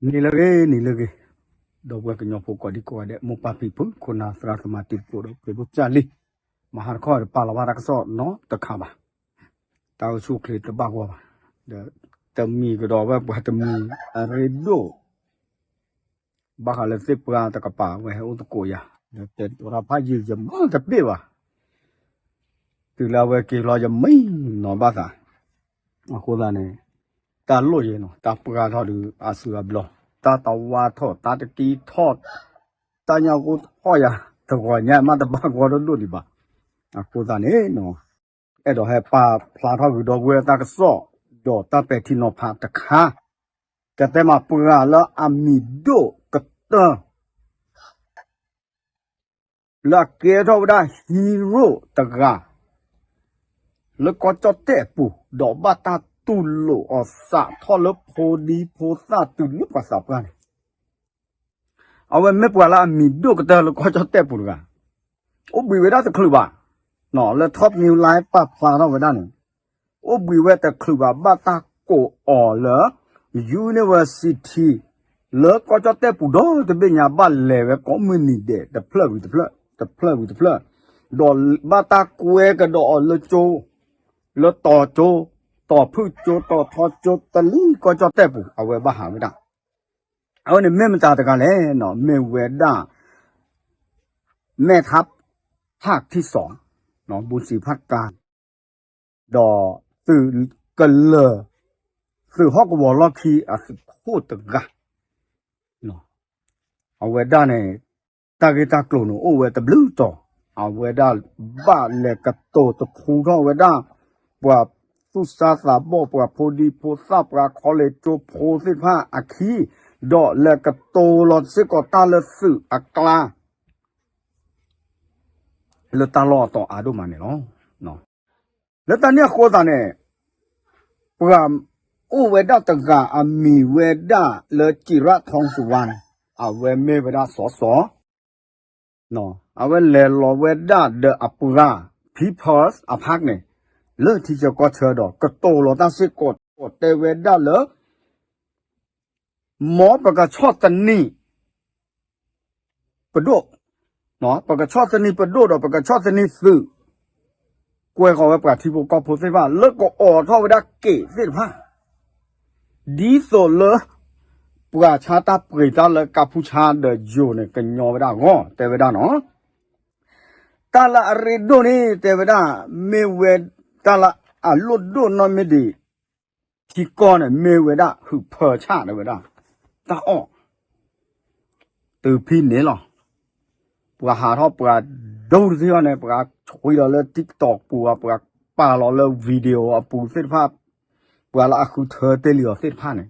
နံၤလၢအဂ့ၤ နံၤလၢအဂ့ၤ, ဒီပုၢ်ဝဲၢ်ကညီဖိကိးဒံကိးဂၤဒဲး မိၢ်ပၢ်ဖံဖု ခိၣ်နၢ်သရၣ်သမါတံၤသကိးဒီး ပှၤဖိကၢ်လံ, မဟါတခီဒီးပာ်လီၤဘၣ်တၢ်ကစီၣ်နီတခါဘၣ်. တၢ်အိၣ်ဆူၣ်အိၣ်ချ့တဘၣ်ဂီၢ်ဘၣ်, ဒီးတမံၤကဒီးဝဲပှၤတမံၤအရ့ဒိၣ် ဘၣ်ဃးလၢသ့ၣ်ပှၢ်တကပၤဝဲဟဲအိၣ်သကိးယၤ, ဒီးတဲတြီဖးယံာ်ယမၤတဘ့ၣ်ဘၣ်, တုၤလၢအဝဲက့ၤလီၤယမံနီၤဘၣ်သး, အဃိသတးန့ၣ် တၢ်လိၣ်ယဲနီၤ တၢ်ပှၢ်ထီၣ်ဒုးအစုအဘျီ, တၢ်တဝါထီၣ် တၢ်တကံထီၣ်, တၢ်ညၣ်ဂိၢ်ထီၣ်ယၤ တဂီၤညါမးတဘၣ်ဂီၢ်ဒိၣ်ဒိၣ်ဒံးဘၣ်, အဃိသတးန့ၣ်နီၤ အဲၣ်ဒိးဟဲပာ်ဖျါထီၣ်ကဒီပုၢ်ဝဲၢ်တၢ်ကစီၣ်, ဒီးတၢ်ပဲာ်ထံနီၤဖးတခါ, ကတဲမးပှၤလၢအမံၤဒိၣ်ကတၢၢ် လၢအကဲထီၣ်ဝဲဒၣ် hero တဂၤ လၢကီၢ်ကၠီၣ်တဲၣ်အပူၤ, ဒီးဘၣ်တၢ်တူၢ်လိာ်အီၤစးထီၣ်လၢဖိဒံဖိသၣ်တုၤလၢပှၤသးပှၢ်န့ၣ် အဝဲမ့ၢ်ပှၤလၢအမံၤဒိၣ်ကတၢၢ်လၢကီၢ်ကၠီၣ်တဲၣ်ပူၤတဂၤ, အိၣ်ဘှံးဝဲဒၣ်တချုးဘၣ်, လၢ Top News Live ပာ်ဖျါထီၣ်ဝဲဒၣ်န့ၣ်, အိၣ်ဘှံးဝဲတချုးဘၣ် ဘၣ်တၢ်ကိးအီၤလၢ university လၢကီၢ်ကၠီၣ်တဲၣ်ပူၤဒီတဘ့ၣ်ညါ ဘၣ်လဲၤဝဲကိးမုၢ်နံၤဒဲး တဖျၢၣ်ဝံၤတဖျၢၣ် တဖျၢၣ်ဝံၤတဖျၢၣ်, ဒီးဘၣ်တၢ်ကွဲကဒီးအီၤလၢကၠိ, လၢတီၤကၠိ, တီၤဖုၣ်ကၠိ တီၤထီကၠိ တလံၤကီၢ်ကၠီၣ်တဲၣ်ပူၤ အဝဲဘၣ်ဟးဝဲဒၣ် အဝဲန့ၣ်မ့ၢ်မတၤတဂၤလဲၣ်နီၤ, မ့ၢ်ဝဲဒၣ် မဲထါ ဖးထံစီၤ ဘူးစံးဖးကါ, ဒီးသုးကလၢၤ သုးဟီၣ်ကဝီၤလီၢ်ခံအသုးခိၣ်တဂၤ, အဝဲဒၣ်န့ၣ် တၢ်ဂ့ၢ်တၢ်ကျိၤန့ၣ်အိၣ်ဝဲတဘျုးတီၤ, အဝဲဒၣ်ဘၣ်လဲၤကတိၤတခူထီၣ်ဝဲဒၣ် ပှၤသူၣ်စၢ်သးဘီၣ် ပှၤဖိဒံဖိသၣ် ပှၤခီလ့ၣ်ကၠိဖိသ့ၣ်တဖၣ်အခံ, ဒီးလဲၤကတိၤလီၤစ့ၢ်ကီးတၢ်လၢသုးအကျါ လၢတၢ်လီၢ်အတီၤအါဒိၣ်မးန့ၣ်လီၤ. လၢတၢ်န့ၣ်အဃိသတးန့ၣ် ပှၤအိၣ်ဝဲဒၣ်တဂၤအမံၤဝဲဒၣ်လၢ ကံရၣ်ထီစဝါန့ၣ် အဝဲမ့ၢ်ဝဲဒၣ်စီၤစီၤ အဝဲလဲၤလီၤဝဲဒၣ်ဒီးအပှၤ People's Park န့ၣ် လၢထံဆၢကီၢ်ဆၢဒီး ကတိၤလီၤတၢ်စ့ၢ်ကီး တဲဝဲဒၣ်လၢ မ်ပကဆီၣ်သနံး ပဒိၣ်, ပကဆီၣ်သနံးပဒိၣ်ဒီး ပကဆီၣ်သနံးသုး, ကွဲဃီၤဝဲပှၤထံဖိကီၢ်ဖိသ့ၣ်တဖၣ် လၢကအိးထီၣ်ဝဲဒၣ်က့းသ့ၣ်တဖၣ်, ဒ်သိးလၢ ပှၤဆါတၢ်ပှ့ၤတၢ်လၢကါဖူဆါဒီးယိၤန့ၣ် ကညီဝဲဒၣ်အဂီၢ် တဲဝဲဒၣ်နီၤ. တၢ်လၢအရ့ဒိၣ်န့ၣ် တဲဝဲဒၣ် မ့ၢ်ဝဲတၢ်လၢအလိၣ်ဒိၣ်နီၢ်မ့ၢ်ဒံး ထံကီၢ်န့ၣ် မ့ၢ်ဝဲဒၣ် ဟုးဖၢဆၣ် တဲဝဲဒၣ် တၢ်အီၣ် တုၤဖဲန့ၣ်လီၤ. ပှၤဟးထီၣ်ပှၤဒိၣ်တသ့အီၤန့ၣ် ပှၤဆှံလီၤလၢ TikTok ပူၤ ပှၤပာ်လီၤလၢ video အပူၤသ့ၣ်တဖၣ်, ပှၤလၢအဃုထၢတ့ၢ်လံအီၤသ့ၣ်တဖၣ်န့ၣ်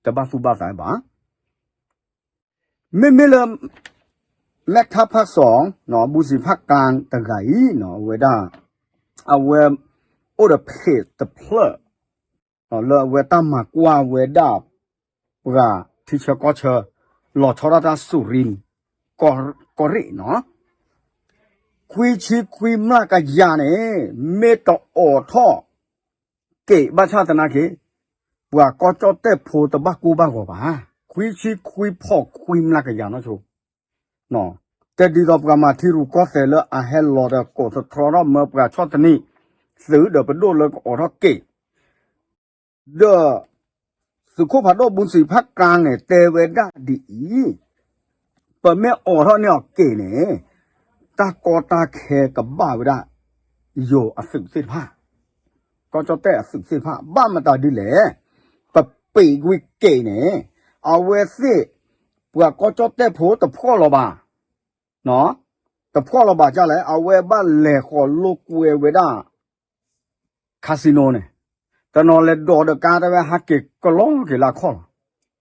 တဘၣ်သူၣ်ဘၣ်သးဘၣ်. မ့မ့ၢ်လၢ မဲထါဖးစီၤ ဘူးစံးဖးကါတဂၤအံၤ အဝဲဒၣ် အဝဲ အိၣ်ဒီး page တဖျၢၣ် လၢအဝဲတၢ်မၤကွၢ်ဝဲဒၣ် ပှၤထံဆၢကီၢ်ဆၢ လီၤဆီဒၣ်တၢ်စူၤရံ ကီၢ်ရ့ၣ်နီၤ, ခွံဆံခွံမျးကယၤန့ၣ် မ့ၢ်တအိးထီၣ်က့ၤဘၣ်ဆၣ်သနာ်က့ ပှၤကီၢ်ကၠီၣ်တဲၣ်ဖိတဘၣ်ကိၢ်ဘၣ်ဂီၤဘၣ်, ခွံဆံခွံဖီၣ်ခွံမျးကယၤနီၢ်ဆိ တဒ်သိးပှၤမၤထံရူၢ်ကီၢ်သဲးလၢအဟဲလီၤဒီးကိးသတြီထီၣ်မၢပှၤဆီၣ်သနံးသုးဒီးပဒိၣ်လၢကအိးထီၣ်က့ၤ ဒီး သုးခိၣ်ဖးဒိၣ်ဘူးစံးဖးကါန့ၣ် တဲဝဲဒၣ်ဒ်အံၤ, ပမ့ၢ်အိးထီၣ်န့ၢ်အီၤက့ၤန့ၣ် တၢ်ကီတၢ်ခဲကဘၣ်ဝဲဒၣ် ယိၤအသုးသ့ၣ်တဖၣ်, ကီၢ်ကၠီၣ်တဲၣ်အသုးသ့ၣ်တဖၣ် ဘၣ်မတၤဒ်လဲၣ်, ပပ့ၤကွံာ်က့ၤန့ၣ် အဝဲသ့ၣ် ပှၤကီၢ်ကၠီၣ်တဲၣ်ဖိတဖှီၣ်လီၤဘၣ် တဖှီၣ်လီၤဘၣ်ဒ်လဲၣ်, အဝဲဘၣ်လဲၤဃီၤလိာ်ကွဲဝဲဒၣ် casino န့ၣ်, တနီၤလဲၤဒိးဒီးကါတဲဝဲဟးက့ၤကလီက့ၤလၢအခီၣ်လီၤ.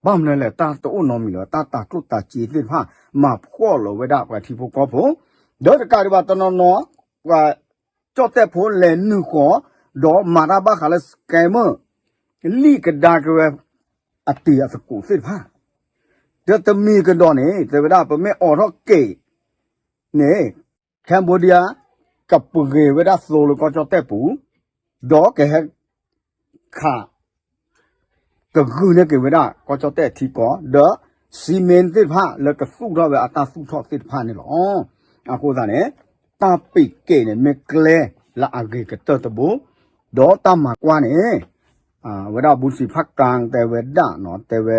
ဘၣ်မနုၤလဲၣ် တၢ်တအိၣ်နီတမံၤလၢၤ တၢ်တၤကျိၣ်တၤစ့သ့ၣ်တဖၣ် မၤဖှီၣ်လီၤဝဲဒၣ်ပှၤထံဖိကီၢ်ဖိ, ဒီးတကးဒံးဘၣ်တနီၤနီၤ ပှၤကၠီၣ်တဲၣ်ဖိလဲၤနုာ်ဃီၤ ဒီးမၤတၢ်ဘၣ်ဃးလၢ scammer လံၣ်ကဒါက့ၤဝဲ အတံၤအသကိးသ့ၣ်တဖၣ်, ဒီးတမံၤကဒီးန့ၣ် တဲဝဲဒၣ် ပမ့ၢ်အိးထီၣ်က့ၤန့ၣ် Cambodia ကပှ့ၤဝဲဒၣ်သိလၢကီၢ်ကၠီၣ်တဲၣ်ပူၤ, ဒီးကဟဲခး ကဂုာ်န့ၢ်က့ၤဝဲဒၣ် ကီၢ်ကၠီၣ်တဲၣ်ထံကီၢ် ဒီး cement သ့ၣ်တဖၣ်လၢကသူၣ်ထီၣ်ဝဲအတၢ်သူၣ်ထီၣ်သ့ၣ်တဖၣ်န့ၣ်လီၤ. အဃိသတးန့ၣ် တၢ်ပံးက့ၤန့ၣ် မ့ၢ်ကျဲလၢအဂ့ၤကတၢၢ်တဘိ, ဒီးတၢ်မၤကွၢ်န့ၣ် ဝဲဒၣ် ဘူးစံးဖးကၠၢ် တဲဝဲဒၣ်နီၤ တဲဝဲ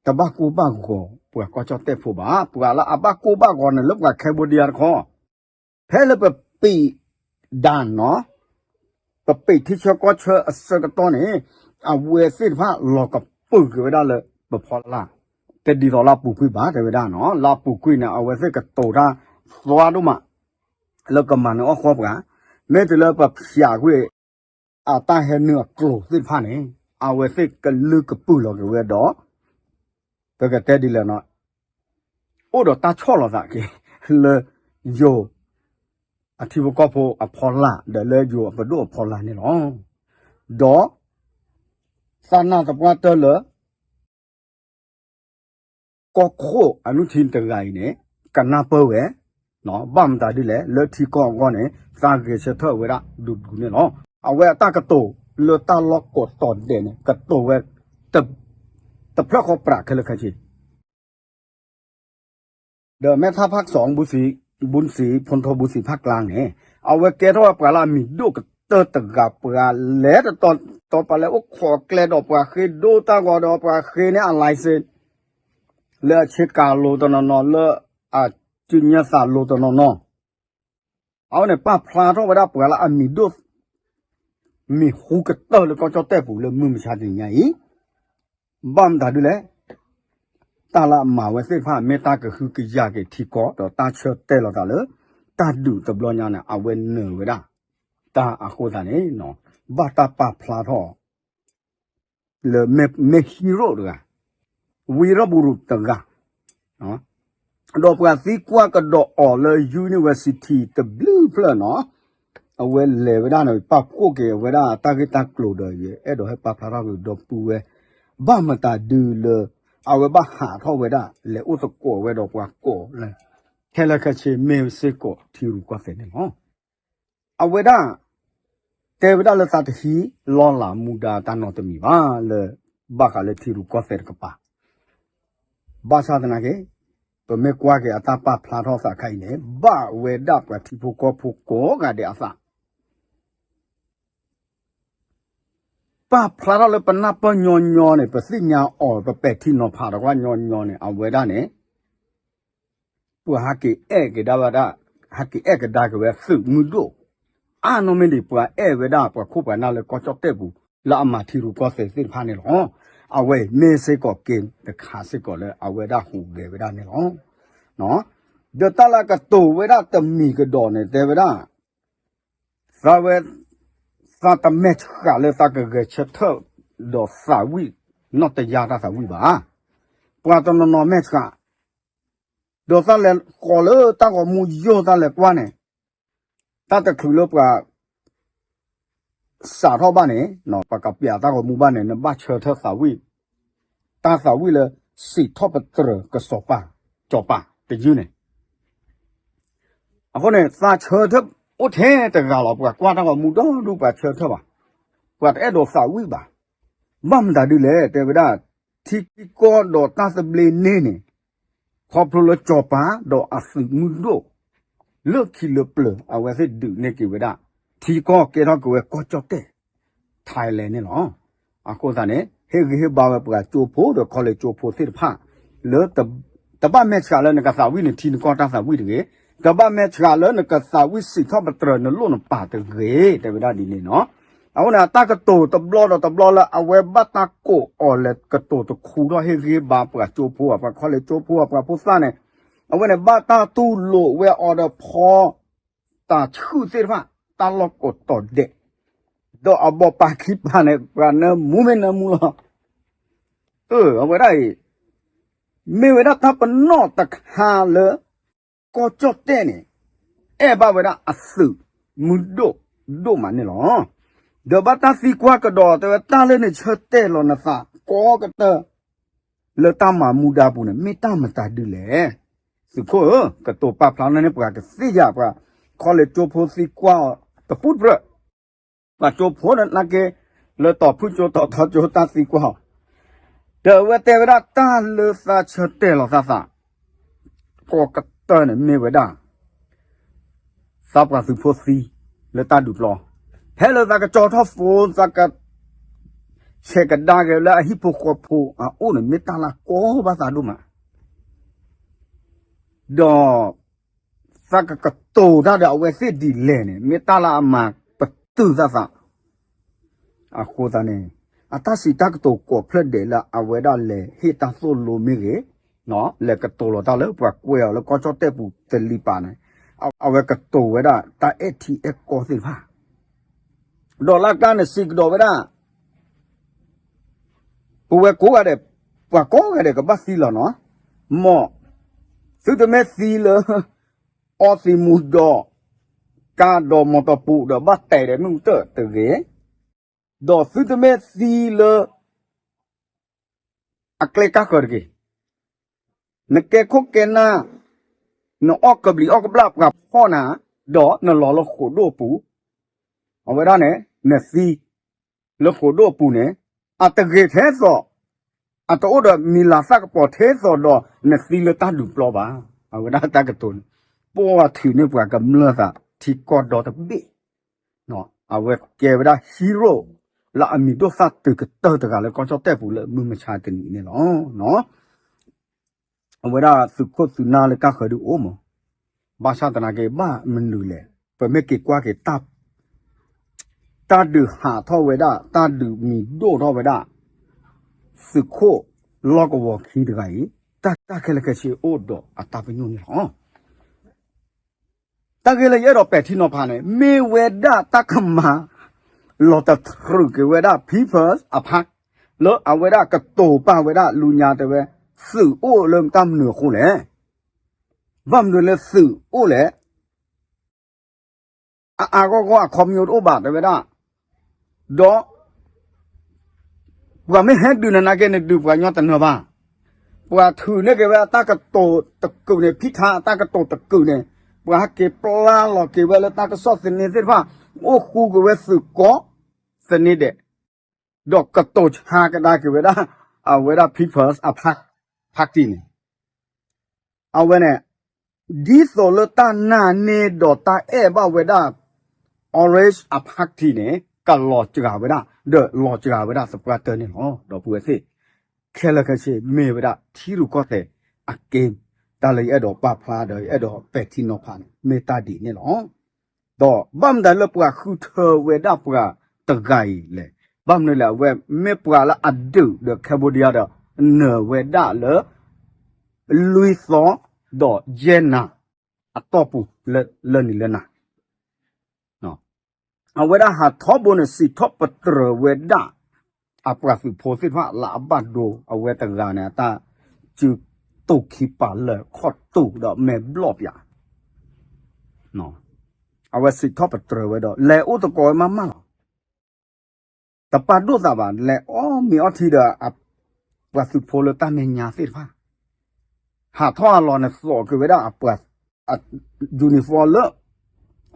တဘၣ်ကိၢ်ဘၣ်ဂီၤပှၤကီၢ်ကၠီၣ်တဲၣ်ဖိဘၣ်, ပှၤလၢအဘၣ်ကိၢ်ဘၣ်ဂီၤန့ၣ် လၢပှၤ Cambodia တခီ, ဖဲလၢပပံးဒၣ်နီၤ ပပံးထံဆၢကီၢ်ဆၢအဆၢကတီၢ်န့ၣ် အဝဲသ့ၣ်တဖၣ်လီၤကပၢၢ်က့ၤဝဲဒၣ်လၢပဖီလာ်, တဒ်သိးလၢအပူၤကွံာ်ဘၣ် တဲဝဲဒၣ်နီၤ, လၢအပူၤကွံာ်န့ၣ် အဝဲသ့ၣ်ကတိၤတၢ်သွါဒိၣ်မး လၢကမၤနၢၤအီၣ်ဃီပှၤ, မ့ၢ်တုၤလၢပဖျးကွံာ် အတၢ်ဟဲနုာ်အကျိၤသ့ၣ်တဖၣ်န့ၣ် အဝဲသ့ၣ်ကလုၢ်ကပုာ်လီၤက့ၤဝဲဒီး ပကတဲဒ်လဲၣ်နီၤ အိၣ်ဒီးတၢ်ဆီၣ်လီၤသးက့ၤ လၢယိၤအထံဖိကီၢ်ဖိအဖီလာ် ဒီးလၢယိၤအပဒိၣ်အဖီလာ်န့ၣ်လီၤ. ဒီး သးနၢ်သပှၢ်တၢၢ်လၢ ကီၢ်ခိၣ်အနုထံတဂၤအံၤန့ၣ် ကနၢ်ပၢၢ်ဝဲ, ဘၣ်မတၤဒ်လဲၣ် လၢထံကီၢ်အဂီၢ်န့ၣ် သးဂဲၤဆၢထၢၣ်ဝဲဒၣ်ဒူဒူန့ၣ်လီၤ. အဝဲအတၢ်ကတိၤလၢတၢ်လီၢ်ကိးတီၤဒဲးန့ၣ် ကတိၤဝဲ တဖျၢၣ်ဃီပြးခဲလၢာ်ခဲဆ့ ဒီးမဲထါဖးကစီၣ် ဘူးစံး ဖုန်းထိး ဘူးစံးဖးကၠၢ်န့ၣ် အဝဲကဲထီၣ်ဝဲပှၤလၢအမံၤဒိၣ်ကတၢၢ်တဂၤ ပှၤလဲၤတတီၤတီၤ ပှၤလဲၤအိၣ်ခိးကျဲဒီးပှၤဃ့ဒိတၢ်ဂီၤဒီးပှၤဃ့န့ၢ်အ license လၢအဆ့ကၤလိၤတနီၤနီၤ လၢအစုညါသးလိၤတနီၤနီၤ အဝဲန့ၣ် ပာ်ဖျါထီၣ်ဝဲဒၣ်ပှၤလၢအမံၤဒိၣ် မံၤဟူကတၢၢ်လၢကီၢ်ကၠီၣ်တဲၣ်ပူၤလၢမုၢ်မဆါတနံၤညါအံၤ ဘၣ်မတၤဒ်လဲၣ်, တၢ်လၢအမၤဝဲသ့ၣ်တဖၣ် မ့ၢ်တၢ်ကဟုကယာ်က့ၤထံကီၢ် ဒီးတၢ်ဆၢတဲာ်လီၤသးလၢ တၢ်ဒုးတဘျီညါန့ၣ် အဝဲနၢၤဝဲဒၣ် တၢ်အဃိသတးန့ၣ် ဘၣ်တၢ်ပာ်ဖျါထီၣ် လၢမ့ၢ် hero တဂၤ, ဝံၤရၢ်ဘူရူးတဂၤ ဒီးပှၤသံကွၢ်ကဒီးအီၤလၢ university တဘျုးဖျၢၣ်နီၤ, အဝဲလဲၤဝဲဒၣ်န့ၣ် ပာ်ဖှိၣ်က့ၤဝဲဒၣ်တၢ်ဂ့ၢ်တၢ်ကျိၤဒီး ယအဲၣ်ဒိးဟဲပာ်ဖျါထီၣ်က့ၤဒီပုၢ်ဝဲၢ် ဘၣ်မတၤဒုလၢ အဝဲဘၣ်ဟးထီၣ်ဝဲဒၣ် လဲၤအိၣ်သကိးဝဲဒီးပှၤကိးလၢ ခဲလၢာ်ခဲဆ့မ့ၢ်စ့ၢ်ကီးထံရူၢ်ကီၢ်သဲးန့ၣ်လီၤ. အဝဲဒၣ် တဲဝဲဒၣ်လၢသးတဟံးလီၤလးမူဒါတၢ်နီတမံၤဘၣ်လၢ ဘၣ်ဃးလၢထံရူၢ်ကီၢ်သဲးတကပၤ, ဘၣ်ဆၣ်သနာ်က့ ပမ့ၢ်ကွၢ်က့ၤအတၢ်ပာ်ဖျါထီၣ်သးခါအံၤန့ၣ် ဘၣ်ဝဲဒၣ်ပှၤထံဖိကီၢ်ဖိကိးဂၤဒဲးအသး ပာ်ဖျါထီၣ်လၢပနၢ်ပၢၢ်ညီညီန့ၣ် ပသ့ၣ်ညါအီၤ ပပဲာ်ထံနီၤဖးဒီးကွၢ်ညီညီန့ၣ် အဝဲဒၣ်န့ၣ် ပှၤဟးက့ၤအဲၣ်ကဒါဝဲဒၣ်, ဟးက့ၤအဲၣ်ကဒါက့ၤဝဲသုးမုၢ်ဒိၣ်, အါနီၢ်မ့ၢ်ဒံး ပှၤအဲၣ်ဝဲဒၣ်ပှၤခိၣ်ပှၤနၢ်လၢကီၢ်ကၠီၣ်တဲၣ်ပူၤ လၢအမၤထံရူၢ်ကီၢ်သဲးသ့ၣ်တဖၣ်န့ၣ်လီၤ. အဝဲမ့ၢ်စ့ၢ်ကီးက့ၤတခါစ့ၢ်ကီးလၢအဝဲဒၣ်ဟူးဂဲၤဝဲဒၣ်န့ၣ်လီၤ. ဒီးတၢ်လၢကတိၤဝဲဒၣ်တမံၤကဒီးန့ၣ် တဲဝဲဒၣ် သးဝဲ, သးတမဲာ်ဆှးလၢသးကဂဲၤဆၢထၢၣ်ဒီးသးဝံၣ် နီၢ်တယါတၢ်သးဝံၣ်ဘၣ်. ပှၤတနီၤနီၤမဲာ်ဆှး, ဒီးသးလဲၤဃီၤလၢတၢ်ဂီၤမူယိာ်သးလဲၤကွၢ်န့ၣ်, တၢ်တချုးလၢပှၤ စးထီၣ်ဘၣ်န့ၣ်, ပှၤကပျးတၢ်ဂီၤမူဘၣ်န့ၣ် နဘၣ်ဆၢထၢၣ်သးဝံၣ်, တၢ်သးဝံၣ်လၢ စံးထီၣ်ပတြၢၤကစီၤပၤ, စီၤပၤတယုၢ်န့ၣ် အဃိန့ၣ် သးဆၢထၢၣ်အိၣ်ထဲတဂၤလီၤ. ပှၤကွၢ်တၢ်ဂီၤမူဒီဒူၣ် ပှၤဆၢထၢၣ်ဘၣ်, ပှၤတအဲၣ်ဒိးသးဝံၣ်ဘၣ်. ဘၣ်မတၤဒ်လဲၣ် တဲဝဲဒၣ်, ထံကီၢ်ဒီးတၢ်သဘျ့န့ၣ်န့ၣ်, ခီဖျိလၢစီၤပၤဒီးအသုးမုၢ်ဒိၣ် လၢခံလၢပျၢၤ အဝဲသ့ၣ်ဒုးန့ၢ်က့ၤဝဲဒၣ် ထံကီၢ်ကဲထီၣ်က့ၤဝဲကီၢ်ကၠီၣ်တဲၣ် Thailand န့ၣ်လီၤ. အဃိသတးန့ၣ် ဟ့ၣ်ဂံၢ်ဟ့ၣ်ဘါဝဲပှၤကၠိဖိဒီးခီလ့ၣ်ကၠိဖိသ့ၣ်တဖၣ် လၢ တဘၣ်မဲာ်ဆှးလၢနကသးဝံၣ်နထံနကီၢ်တၢ်သးဝံၣ်တဂ့ၤ, တဘၣ်မဲာ်ဆှးလၢနကသးဝံၣ်စံးထီၣ်ပတြၢၤနလိၣ်နပၢ်တဂ့ၤ တဲဝဲဒၣ်ဒ်န့ၣ်နီၤ. အဃိန့ၣ် အတၢ်ကတိၤတဘျီဒီးတဘျီလၢအဝဲဘၣ်တၢ်ကိးအီၤလဲၤကတိၤတခူထီၣ်ဟ့ၣ်ဂံၢ်ဟ့ၣ်ဘါပှၤကၠိဖိဧါ ပှၤခီလ့ၣ်ကၠိဖိဧါ ပှၤဖိသၣ်န့ၣ်, အဝဲန့ၣ်ဘၣ်တၢ်တူၢ်လိာ်ဝဲအီၤဒီးဖီ တၢ်ဆှုၣ်သ့ၣ်တဖၣ် တၢ်လီၢ်ကိးတီၤဒဲး, ဒီးအဘီၣ်ပာ်ခံပာ်န့ၣ် ပှၤနၢမူမ့ၢ်နၢမူလီၤ. အဝဲဒၣ်အံၤ မ့ၢ်ဝဲဒၣ်တၢ်ပနီၣ်တခါလၢ ကီၢ်ကၠီၣ်တဲၣ်န့ၣ် အဲၣ်ဘၣ်ဝဲဒၣ်အသုးမုၢ်ဒိၣ်ဒိၣ်မးန့ၣ်လီၤ. ဒီးဘၣ်တၢ်သံကွၢ်ကဒီးတဲဝဲ တၢ်လၢနဆၢတဲာ်လီၤနသးကိးကတၢၢ် လၢတၢ်မၤမူဒါပူၤန့ၣ် မ့ၢ်တၢ်မတၤဒ်လဲၣ်. သုးခိၣ်ဧၢ, ကတိၤပာ်ဖျါန့ၢ်ပှၤကသ့ၣ်ညါ ပှၤခီလ့ၣ်ကၠိဖိသံကွၢ်အီၤတပူတပြၢၢ်, ပှၤကၠိဖိန့ၣ်နာ်က့ လၢတီၤဖုၣ်ကၠိတီၤထီကၠိတၢ်သံကွၢ်အီၤ, ဒီးအဝဲတဲဝဲဒၣ်တၢ်လၢသးဆၢတဲာ်လီၤသးသး ကိးကတၢၢ်န့ၣ်မ့ၢ်ဝဲဒၣ် သးပှၤသုးဖိသံလၢတၢ်ဒုးပျီ, ဖဲလၢသးကကၠီထီၣ်ဖိ သးက ဆဲးကဒါက့ၤလၢအဟံၣ်ဖိဃီဖိအအိၣ်န့ၣ် မ့ၢ်တၢ်လၢကီဘၣ်သးဒိၣ်မး, ဒီး သးကကတိၤတၢ်ဒီးအဝဲသ့ၣ်ဒ်လဲၣ်န့ၣ် မ့ၢ်တၢ်လၢအမၤပတုာ်သးသး အဃိသတးန့ၣ် အတၢ်စံးတၢ်ကတိၤကိးဖျၢၣ်ဒဲးလၢအဝဲဒၣ်လဲၤဟ့ၣ်တၢ်သိၣ်လိမ့ၢ်ဂ့ၤ, လဲၤကတိၤလီၤတၢ်လၢပှၤကွဲးအီၤလၢကီၢ်ကၠီၣ်တဲၣ်ပူၤတလံၤပာ်န့ၣ် အဝဲကတိၤဝဲဒၣ်တၢ်အဲၣ်ထံအဲၣ်ကီသ့ၣ်တဖၣ် ဒီးလၢတၢ်န့ၣ်စံးကဒီးဝဲဒၣ် ပဝဲကိးဂၤဒဲး ပှၤကိးဂၤဒဲးကဘၣ်သံလီၤနီၤ, မ် သုတမ့ၢ်သံလၢ အီသံးမူဒီး ကါဒီးမီတီပူၤဒီးဘၣ်တဲာ်ဒီးမ့ၣ်အူတၢၢ်တဂ့ၤ, ဒီးသုတမ့ၢ်သံလၢ အကျဲကါဃၢၤတဂ့ၤ, နကဲခိၣ်ကဲနၢ် နအီၣ်ကဘျံးအီၣ်ကဘျၣ်ပှၤဖီၣ်နၤ, ဒီးနလီၤလၢဃိာ်ဒိၣ်အပူၤ, အဝဲဒၣ်န့ၣ် နသံ လၢဃိာ်ဒိၣ်အပူၤန့ၣ် အတဂ့ၤထဲသိး အတအိၣ်ဒီးမံၤလၤသၣ်ကပီၤထဲသိးဒီးနသံလၢတၢ်ဒုးပျီဘၣ်. အဝဲဒၣ်တၢ်ကတိၤန့ၣ် ပှၤထုးန့ၢ်ပှၤကမျၢၢ်သးထံကီၢ်ဒီတဘ့ၣ်, အဝဲကဲဝဲဒၣ် hero လၢအမံၤဒိၣ်သၣ်တုၤကတၢၢ်တဂၤလၢကီၢ်ကၠီၣ်တဲၣ်ပူၤလၢမုၢ်မဆါတနံၤန့ၣ်လီၤ. အဝဲဒၣ်သုးခိၣ်သုးနၢ်လၢကါဃၢၤဒုးအိၣ်မး, ဘၣ်ဆၣ်သနာ်က့ဘၣ်မနုၤလဲၣ်, ပမ့ၢ်က့ၤကွၢ်က့ၤ တၢ်ဒုးဟးထီၣ်ဝဲဒၣ် တၢ်ဒုးမံၤဒိၣ်ထီၣ်ဝဲဒၣ် သုးခိၣ်လီၢ်ကဝီၤခံတဂၤအံၤ တၢ်ခဲလၢာ်ခဲဆ့အိၣ်ဒီးအတၢ်ပညိၣ်န့ၣ်လီၤ. တၢ်ဂ့ၢ်လၢယအဲၣ်ဒိးပဲာ်ထံနီၤဖးန့ၣ် မ့ၢ်ဝဲဒၣ်တၢ်ကမၤ လီၤတတြူာ်က့ၤဝဲဒၣ် People's Park လၢအဝဲဒၣ်ကတိၤပာ်ဝဲဒၣ်လူညါတဲဝဲ သုးအိၣ်လၢတၢ်မနုၤအဃိလဲၣ်, ဘၣ်မနုၤလၢသုးအိၣ်လဲၣ် အအါဂီၢ်ဂီၢ်အခီပညီတအိၣ်ဘၣ်တဲဝဲဒၣ်, ဒီး ပှၤမ့ၢ်ဟဲဒုးနနာ်က့န့ၣ် ဒုးပှၤကညီတနၢၤဘၣ်. ပှၤထုးန့ၢ်က့ၤဝဲအတၢ်ကတိၤတကုာ်န့ၣ် ဖံးထါအတၢ်ကတိၤတကုာ်န့ၣ် ပှၤဟဲက့ၤပျၢ်လီၤက့ၤဝဲလၢတၢ်ကစီၣ်သန့သ့ၣ်တဖၣ် အိၣ်ဃူက့ၤဝဲသုးကိးသန့ဒဲး ဒီးကတိၤဆါကဒါက့ၤဝဲဒၣ် အဝဲဒၣ် People's Park Party န့ၣ် အဝဲန့ၣ် ဒ်သိးလၢတၢ်နာ်န့ၢ်ဒီးတၢ်အဲၣ်ဘၣ်ဝဲဒၣ် Orange Party န့ၣ် ကလီၤစှၤဝဲဒၣ် ဒီးလီၤစှၤဝဲဒၣ်သပှၢ်တၢၢ်န့ၣ်လီၤ. ဒီပုၢ်ဝဲၢ်သ့ၣ် ခဲလၢာ်ခဲဆ့မ့ၢ်ဝဲဒၣ်ထံရူၢ်ကီၢ်သဲးအက့ တၢ်လၢယအဲၣ်ဒိးပာ်ဖျါဒီးယအဲၣ်ဒိးပဲာ်ထံနီၤဖးန့ၣ် မ့ၢ်တၢ်ဒ်န့ၣ်လီၤ. ဒီးဘၣ်မနုၤလၢပှၤဃုထၢဝဲဒၣ်ပှၤတဂၤအံၤလဲၣ်. ဘၣ်မနုၤလဲၣ် အဝဲမ့ၢ်ပှၤလၢအဒုးဒီး Cambodia ဒီး နၢၤဝဲဒၣ်လၢ လွံၢ်သီ ဒီးယဲၢ်နၤ အတီၢ်ပူၤလၢနံၤလၢနၤ အဝဲဒၣ်ဟးထီဘိန့ၣ် စံးထီၣ်ပတြၢၤဝဲဒၣ် အပှၤသုးဖိသ့ၣ်တဖၣ်လၢအဘၣ်ဒိ အဝဲတဂၤန့ၣ် အတၢ်စုတူာ်ခံပာ်လၢာ် ခီၣ်တူာ်ဒီးမဲာ်ဘျီၣ်ပၠး အဝဲစံးထီၣ်ပတြၢၤဝဲဒီး လဲၤအိၣ်သကိးဝဲမးမးလီၤ. တပာ်ဒိၣ်သးဘၣ် လဲၤအီၣ်မ့ၤအီထံဒီး ပှၤသုးဖိလၢတၢ်မဲာ်ညါသ့ၣ်တဖၣ် ဟးထီၣ်အလီၢ်န့ၣ် သိးက့ၤဝဲဒၣ်အပှၤ uniform လၢ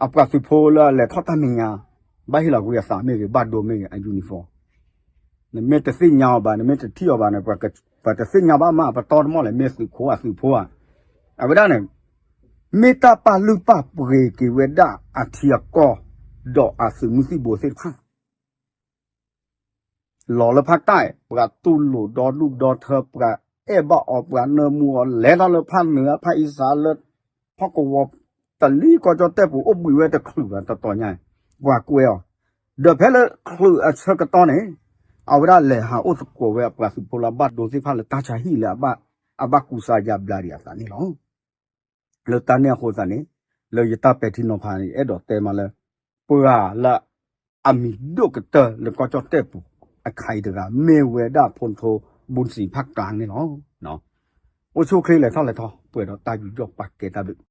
အပှၤသုးဖိလၢအလဲၤထီၣ်တၢ်မဲာ်ညါ ဘၣ်ဟ့ၣ်လီၤကွံာ်အသးမ့ၢ်ဂ့ၤ ဘၣ်ဒိမ့ၢ်ဂ့ၤ အ uniform နမ့ၢ်တသ့ၣ်ညါအီၤဘၣ် နမ့ၢ်တထံၣ်အီၤဘၣ်န့ၣ် ပှၤတသ့ၣ်ညါဘၣ်မး ပတီၢ်တမီၢ်လဲၣ် မ့ၢ်သုးခိၣ်ဧါ သုးဖိဧါ. အဝဲဒၣ်န့ၣ် မ့ၢ်တၢ်ပာ်လုၢ်ပာ်ပှ့ၤက့ၤဝဲဒၣ်အထံအကီၢ် ဒီးအသုးမုၢ်သံၣ်ဘိသ့ၣ်တဖၣ် လီၤလၢဖးတၢ် ပှၤတူၢ်လိာ်ဒီဒူၣ်ဒီထၢ ပှၤအဲၣ်ဘၣ်အီၤ ပှၤနၢမူအီၤ လဲၤထီၣ်လၢဖးနၢၤ ဖးအံသးလၢ ဟီၣ်ကဝီၤ တလံၤကီၢ်ကၠီၣ်တဲၣ်ပူၤ အိၣ်ဘှံးဝဲတချုးဘၣ် တတီၤညါ ပှၤကွဲအီၤ ဒီးဖဲလၢချုးအဆၢကတီၢ်န့ၣ် အဝဲဒၣ်လဲၤဟးအိၣ်သကိးဝဲအပှၤသုးဖိလၢအဘၣ်ဒိသ့ၣ်တဖၣ်လၢတၢ်ဆါဟံၣ်လၢ အဘၣ်ကူစါယါဘျါဒံးအသးန့ၣ်လီၤ. လၢတၢ်န့ၣ်အဃိသတးန့ၣ် လၢယတၢ်ပဲာ်ထံနီၤဖးန့ၣ် အဲၣ်ဒိးတဲမးလၢ ပှၤလၢအမံၤဒိၣ်ကတၢၢ်လၢကီၢ်ကၠီၣ်တဲၣ်ပူၤ အခါအံၤတဂၤ မ့ၢ်ဝဲဒၣ် ဖုန်းသိမ်းဘုန်းဆန္ဒ ဖးကျါန့ၣ်လီၤ. အိၣ်ဆူၣ်အိၣ်ချ့လဲၤထီၣ်လဲၤထီ ပှဲၤဒီးတၢ်ယူးယီၣ်ပာ်ကဲတၢ်ဘျုး